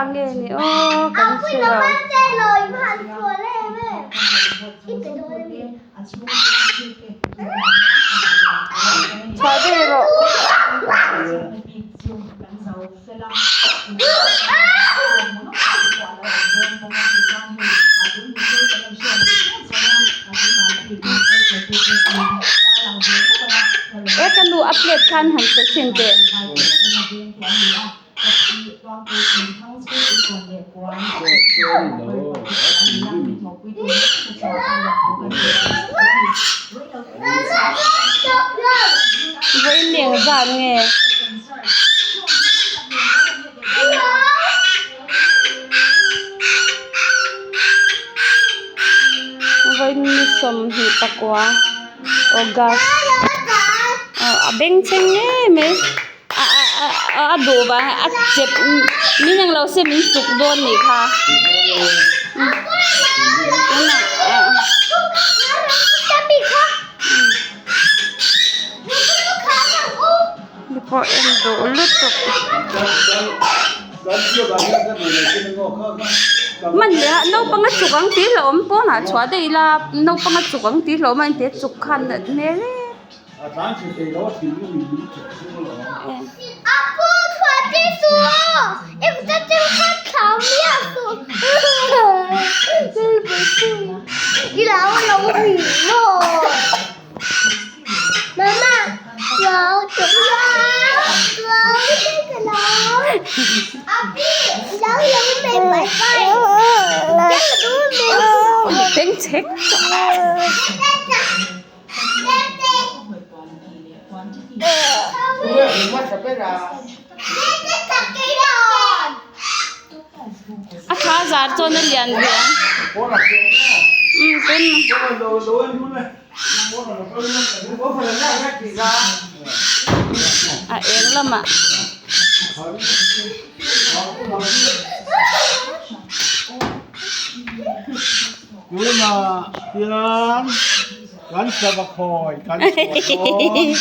nge ni aw kan hre lo. Chhuah deuh rawh. E ka nu a plate khan han pe chhin teh. Vawiin eng zat nge? Vawiin ni 29 August a bengchheng ngei mai. A duh vang a chep min englo se min chuk dawn nih kha mi pawh en duh lutuk hman leh a naupang a chuk ang tih hlauhawm pawnah chhuah daih ila naupang a chuk ang tih hlauhawm a inti a chuk khan a hmel em. Bengchhek. A thla zar chuan a lian ve ang a eng lamah. Kan sava khawi kan chhuah dawn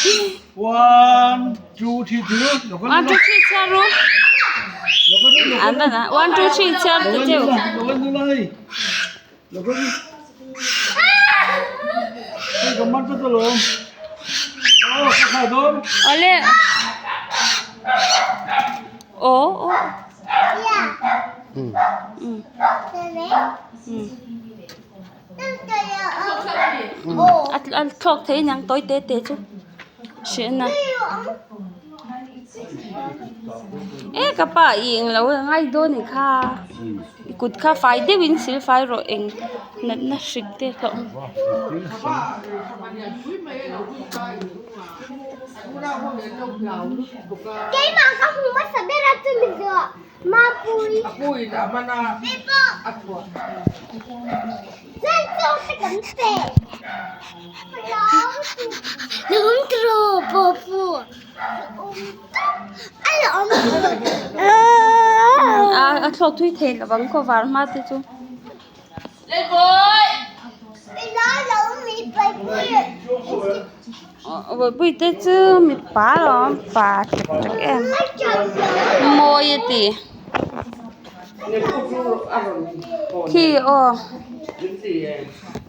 one two three chu lo ka One two three chhiar ru lo ka lo an dan a one two three chhiar ta cheu lo ka nu lai lo ka nu hei ka man ta lo aw ka khai dawn awle aw aw A thlawk thei aniang tawi te te chu hrehna e ka pa i englo a ngai dawn anih kha i kut kha fai deuhin sil fai rawh eng natna hrik te hlauh. A thlawk thui thei lo vang khaw var hma te chu. Bawihpui te chu mipa alawm pa tak tak em mawi a ti khi aw.